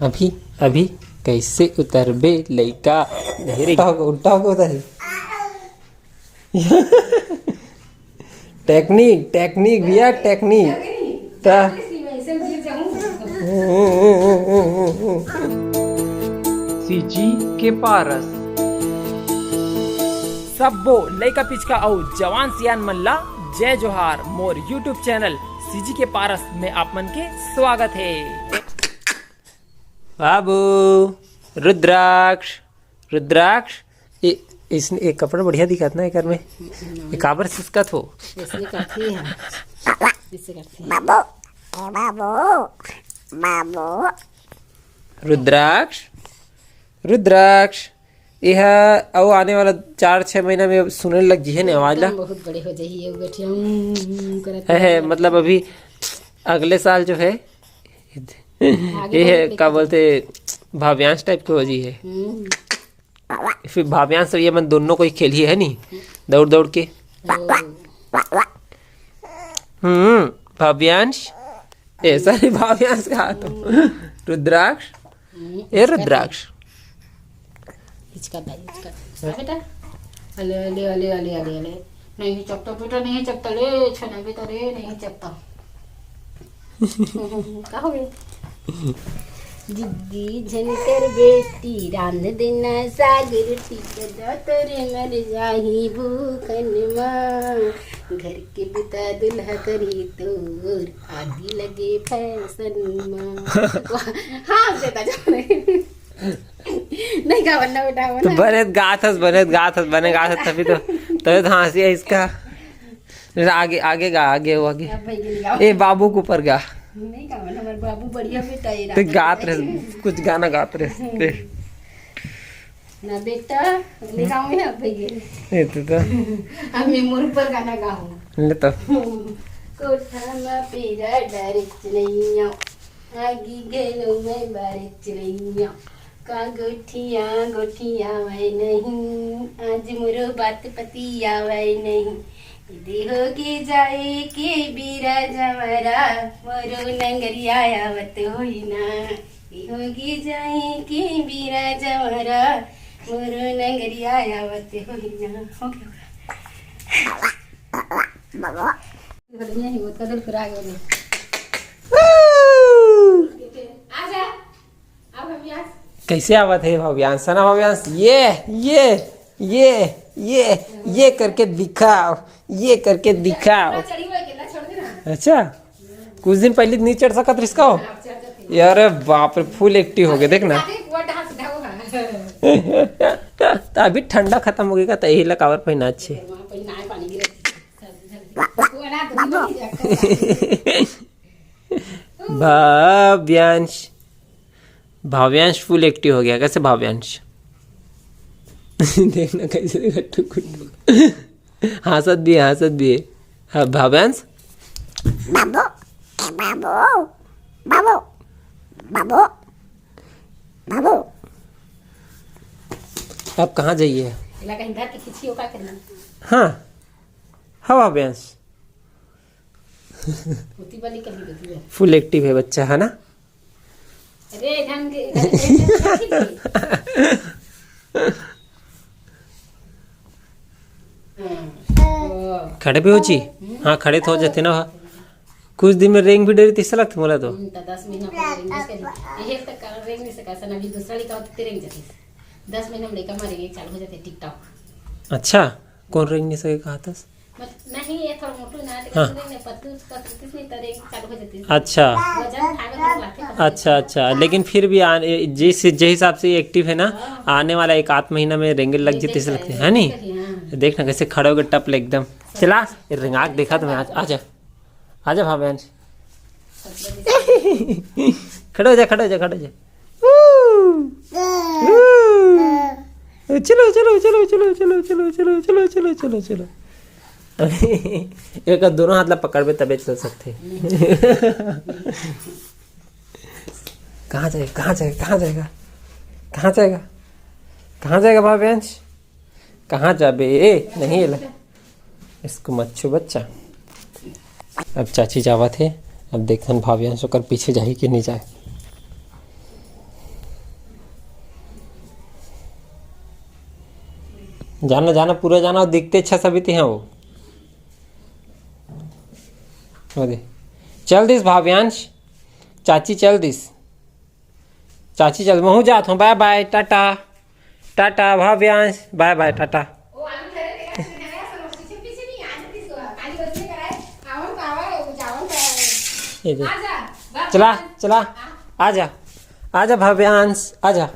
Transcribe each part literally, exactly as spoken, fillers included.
अभी, अभी कैसे उतरबे लइका? नहीं रे, उल्टा होके, उल्टा होके उतरी। टेक्निक, टेक्निक भैया, टेक्निक। ता सीजी के पारस। सब्बो लइका पिचका अउ जवान सियान मन ला जय जोहार। मोर YouTube चैनल सीजी के पारस में आप मन के स्वागत हे। बाबू, रुद्राक्ष, रुद्राक्ष, ए, इसने एक कपड़ा बढ़िया दिखत ना एकर में। ये काबर सिसकत हो? इसने काफी है। इससे काफी है। बाबू, ए बाबू, बाबू। रुद्राक्ष, रुद्राक्ष, एहा अउ आने वाला चार छह महीना में सुने लग जी है ने आवाज ला। एकदम बहुत बड़े हो जाही, ये बैठे हूँ, हूँ, हूँ करत है, है, रहते हैं। मतलब अभी अगले साल जो है, आगे ये है, बढ़ने का का बोलते, भाव्यांश टाइप के हो जी है। हम्म। फिर भाव्यांश ये मन दोनों को ही खेली है नी, दौड़ दौड़ के। ओ। हम्म, भाव्यांश, ए, sorry, भाव्यांश कहा तो, रुद्राक्ष, हम्म, ए, रुद्राक्ष। हिचका दाई, हिचका। आ बेटा, अले, अले, अले, अले, अले, अले। नहीं चपता बेटा, नहीं चपता, ले, छना बेटा रे, नहीं चपता। का हो गया? जिद्दी झन कर बेटी, रांध देना साग रोटी, कदा तोरे मर जाही भूखन माँ। घर के बुता दुल्हा करी तोर, आगी लगे फैशन माँ। हाँ, बेटा, जाने। नहीं गावन ना बेटा, वो तो ना। बने गात हस, बने गात हस, बने गात हस, तभी तो, तभी तो हंसी है इसका। आगे, आगे गा, आगे हो, आगे। अब भाई गिर गाओ। ए, बाबू के ऊपर गा। नहीं गावन, हमारे बाबू बढ़िया बेटा है, ते राजा गात है। रहे, कुछ गाना गात रहे, ते। ना बेटा, नहीं गाऊंगी ना, अब भाई गिर। ए, ते तो। अब मैं मोर ऊपर गाना गाऊं। ले तो। कोठा में पीरा डारे चिड़ैया। आगी घलो में बारे चिड़ैया, का गोठिया गोठियावय नहीं, आज मोरो बात पतियावय नहीं। दे होगे जाए के बीरा जंवरा, मोरो नंगरिया आवत होई ना। दे होगे जाए के बीरा जंवरा, मोरो नंगरिया आवत होई ना। हो गया, हो गया। बोले नहीं, वो कदल पर आ गए। आजा। अब हम यहाँ कैसे आवत है भाव्यांश? सना भाव्यांश, ये, ये, ये, ये, ये करके दिखाओ, ये करके दिखाओ। चढ़ी हुई अकेला छोड़ देना। अच्छा, कुछ दिन पहले नहीं चढ़ सकत रिस का हो? यार बाप रे, फुल एक्टिव हो गया, देख ना। आगे वो डांस ढाओ, हाँ। तो अभी ठंडा खत्म हो गया, तो यही ला कावर पहना अच्छे। वहाँ पे ना पानी गिरे। भाव्यांश, भाव्यांश फुल एक्टिव हो गया। कैसे भाव्यांश? देखना कैसे देखा, टुकुर टुकुर। हंसत भी है, हंसत भी है। हाँ, भाव्यांश। बाबू, ए बाबू, बाबू, बाबू, बाबू। अब कहाँ जाइए? इला कहीं धर के खींचियो, का करना? हाँ, हाँ, भाव्यांश। होती वाली कभी होती है। फुल एक्टिव है बच्चा, है ना? अरे, ढंग के, ढंग के, ढंग के। हाँ। ओ। खड़े भी हो जी? हम्म। हाँ, खड़े तो हो जाते ना। कुछ दिन में रेंग भी डरी, तैसा लगता मोला तो। हम्म, तो दस महीना पहले रेंग बस करी। यही तक का रेंग नहीं सका, सन अभी दूसरा लड़का होते, रेंग जाते। दस महीना में लड़का मारेंगे, चालू हो जाते टिकटॉक। अच्छा, कौन रेंग नहीं सके कहा था? मत-, नहीं, ये थोड़ा मोटू ना, तो हाँ। रेंग नहीं, पतलू, पतलू किस में तो रेंग चालू हो जाती है। अच्छा। वजन उठावे में लगते हैं। अच्छा, अच्छा, लेकिन फिर भी आने, जिस, जिस हिसाब से एक्टिव है ना, हाँ। आने वाला एक आध महीना में रेंगे लग ये जाते, ऐसा लगते हैं, है नहीं? हाँ। देखना कैसे खड़े हो गए टप ले एकदम। चला, ये रेंगाक देखा तुम्हें आज, आजा। आजा भाव्यांश। खड़े हो जा, खड़े हो जा, खड़े हो जा। चलो, चलो, चलो। एक दोनों हाथ ला पकड़बे तबे चल सकते। कहाँ जाएगा, कहाँ जाएगा, कहाँ जाएगा, कहाँ जाएगा, कहाँ जाएगा भाव्यांश? कहाँ जाबे? ए, नहीं एला। इसको मत छू बच्चा। अब चाची जावत हे, अब देखन भाव्यांश ओकर पीछे जाही कि नहीं जाए। जाना, जाना, पूरा जाना, अउ दिखते अच्छा सभी ते हैं वो। वो दे। चल दिस भाव्यांश, चाची चल दिस, चाची चल, महूँ जात हूँ, बाय बाय, टाटा, टाटा भाव्यांश, बाय बाय, टाटा। ये दे। चला, चला, आजा, आजा भाव्यांश, आजा।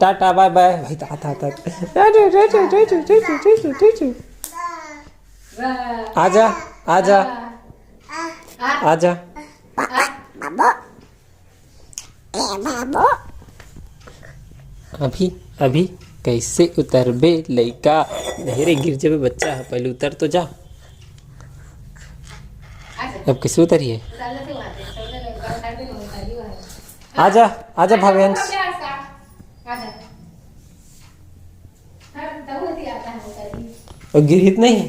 टाटा, बाय बाय। भाई, ता, ता, ता। आजा, आजा, आजा। अभी, अभी कैसे उतरबे लइका? नहीं रे, गिर जबे बच्चा ह, पहले उतर तो जा। अब कैसे उतरिए? आजा, आजा भाव्यांश। वो गिरहित नहीं?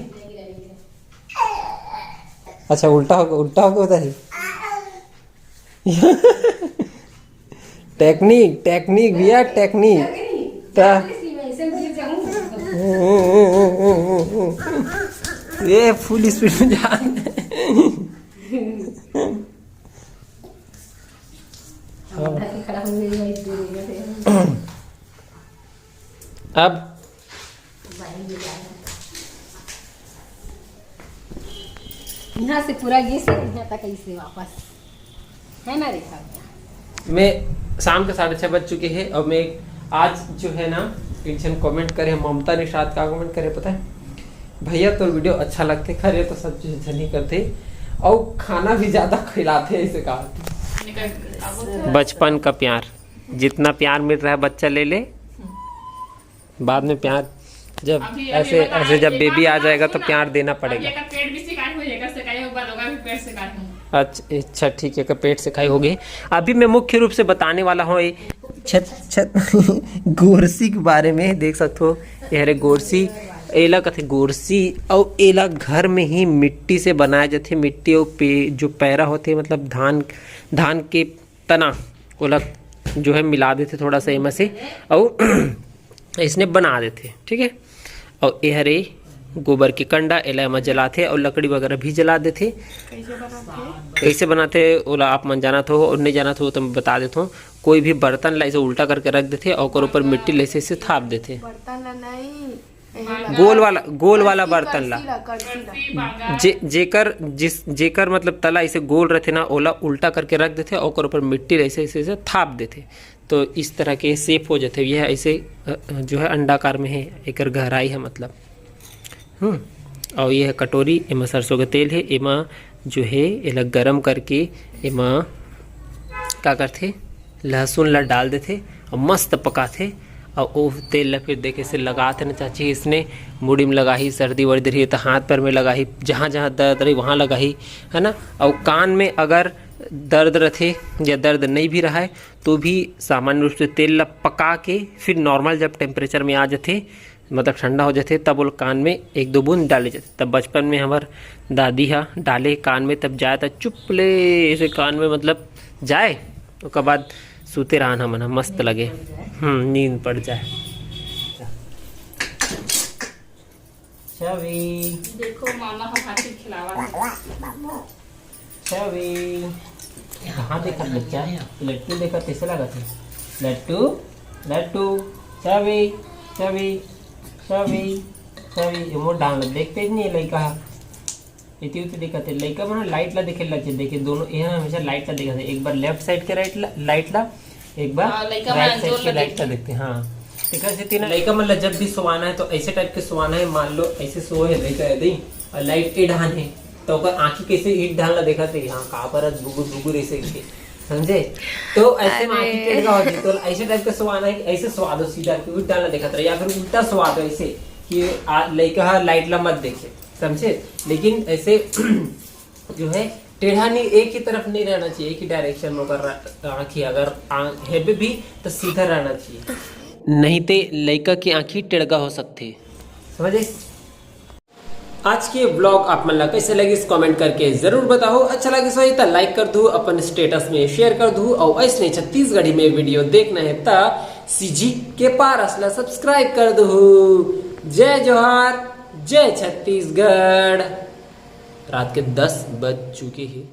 अच्छा, उल्टा होके, उल्टा होके उतरी। टेक्निक, टेक्निक भैया, टेक्निक। ता ये फुल स्पीड में जा। अब यहाँ से पूरा ये से यहाँ तक ऐसे वापस, है ना रेखा? मैं शाम के साढ़े छः बज चुके हैं और मैं आज जो है ना, एक झन कमेंट करे, ममता निषाद का कमेंट करे, पता है, "भैया, तोर वीडियो अच्छा लगथे।" खैर, ये तो सब चीज झन ही करथे, और खाना भी ज्यादा खिलाथे, ऐसे कहा। बचपन का प्यार, जितना प्यार मिल रहा है, बच्चा ले ले। बाद में प्यार, जब अभी, अभी ऐसे, ऐसे जब बेबी आ जाएगा तो प्यार देना पड़ेगा। पेट भी सिकाई हो जाएगा, सिकाई के बाद होगा, अभी पेट सिकाई हो। अच्छा, अच्छा, ठीक है, का पेट सिकाई हो गई। अभी मैं मुख्य रूप से बताने वाला हूँ ये छत, छत, गोरसी के बारे में। देख सकते हो, ये हरे गोरसी, एला कथे गोरसी, और एला घर में ही मिट्टी से बनाया जाथे। मिट्टी और पे-, जो पैरा होथे, मतलब धान, धान के तना, ओला जो है मिला देथे थोड़ा सा एमा से, और इसने बना देथे, ठीक है। और ये हरे गोबर के कंडा, एला एमा जलाथे और लकड़ी वगैरह भी जला देथे। कैसे बनाथे? कैसे बनाथे, ओला आप मन जानत हो और नहीं जानत हो तो मैं बता देत हूँ। कोई भी बर्तन ला ऐसे उल्टा करके रख देथे और ओकर ऊपर मिट्टी ला ऐसे, ऐसे थाप देथे। बर्तन ला नहीं, गोल वाला, गोल वाला बर्तन ला। जे, जेकर, जिस, जेकर मतलब तला ऐसे गोल रहथे ना, ओला उल्टा करके रख देथे और ओकर ऊपर मिट्टी ऐसे, ऐसे, ऐसे थाप देथे। तो इस तरह के शेप हो जाथे। यह ऐसे, अ, अ, जो है अंडाकार में है, एकर गहराई है मतलब। हम्म, और यह कटोरी, एमा सरसों का तेल है, एमा जो है एला गरम करके एमा का करथे, लहसुन ला डाल देथे और मस्त पकाथे। और ओ तेल ला फिर देखे से लगाथे ना चाची, इसने मुड़ी में लगाही, सर्दी वर्दी रही तो हाथ पैर में लगाही, जहाँ जहाँ दर्द रही वहाँ लगाही, है ना। और कान में अगर दर्द रथे या दर्द नहीं भी रहा है तो भी सामान्य रूप से तेल ला पका के फिर नॉर्मल जब टेम्परेचर में आ जाथे, मतलब ठंडा हो जाथे, तब ओला कान में एक दो बूंद डाले जाथे। तब बचपन में हमर दादी हा डाले कान में, तब जाए त चुप ले ऐसे कान में मतलब जाए, ओकर बाद सूते रहन हमन ह, मस्त लगे। हम्म, नींद पड़ जाए। छवि। देखो मामा हम हाथी खिलावा है। छवि। कहाँ देखत बच्चा? लट्टू देखत कैसे लागत है? लट्टू, लट्टू, छवि, छवि, छवि, छवि। ये मोर डांग ला देखते ही नहीं लइका हा। इति उति देखत है। लइका मन लाइट ला देखे लग जाथे। देखिए दोनों, ये हमेशा लाइट ला देखत है। एक बार लेफ्ट साइड के राइट ला, लाइट ला, एक बार हाँ, लइका मन राइट साइड अंजोर के ला लाइट ला देखथे। देखते हैं। हाँ। तेकर सेती ना लइका मन ला जब भी सोवाना है तो ऐसे टाइप के सोवाना है। मान लो ऐसे सोए है लइका, यदि और लाइट ए डहान है तो ओकर आँखी कैसे ईट डाल ला देखत रही, हाँ, का परत बुगुर बुगुर ऐसे करके, समझे? तो ऐसे में आँखी अरे। टेढ़ का हो जी, तो ऐसे टाइप के सोवाना है कि ऐसे सोवा दो सीधा, कि ईट डाल ला देखत रही, या फिर उल्टा सोवा दो ऐसे कि आ, लइका हा लाइट ला मत देखे, समझे? लेकिन ऐसे जो है टेढ़ा नहीं, एक ही तरफ नहीं रहना चाहिए, एक ही डायरेक्शन में ओकर रा-, आँखी अगर आ-, हेबे भी तो सीधा रहना चाहिए, नहीं ते लइका की आँखी टेढ़ा हो सकथे, समझे? आज के ब्लॉग आप मन ला कैसे लगिस, कमेंट करके जरूर बताओ। अच्छा लगिस होही त लाइक कर दू, अपन स्टेटस में शेयर कर दू, और ऐसने छत्तीसगढ़ी में वीडियो देखना है त सीजी के पारस ला सब्सक्राइब कर दो। जय जोहार, जय छत्तीसगढ़। रात के दस बज चुके हैं।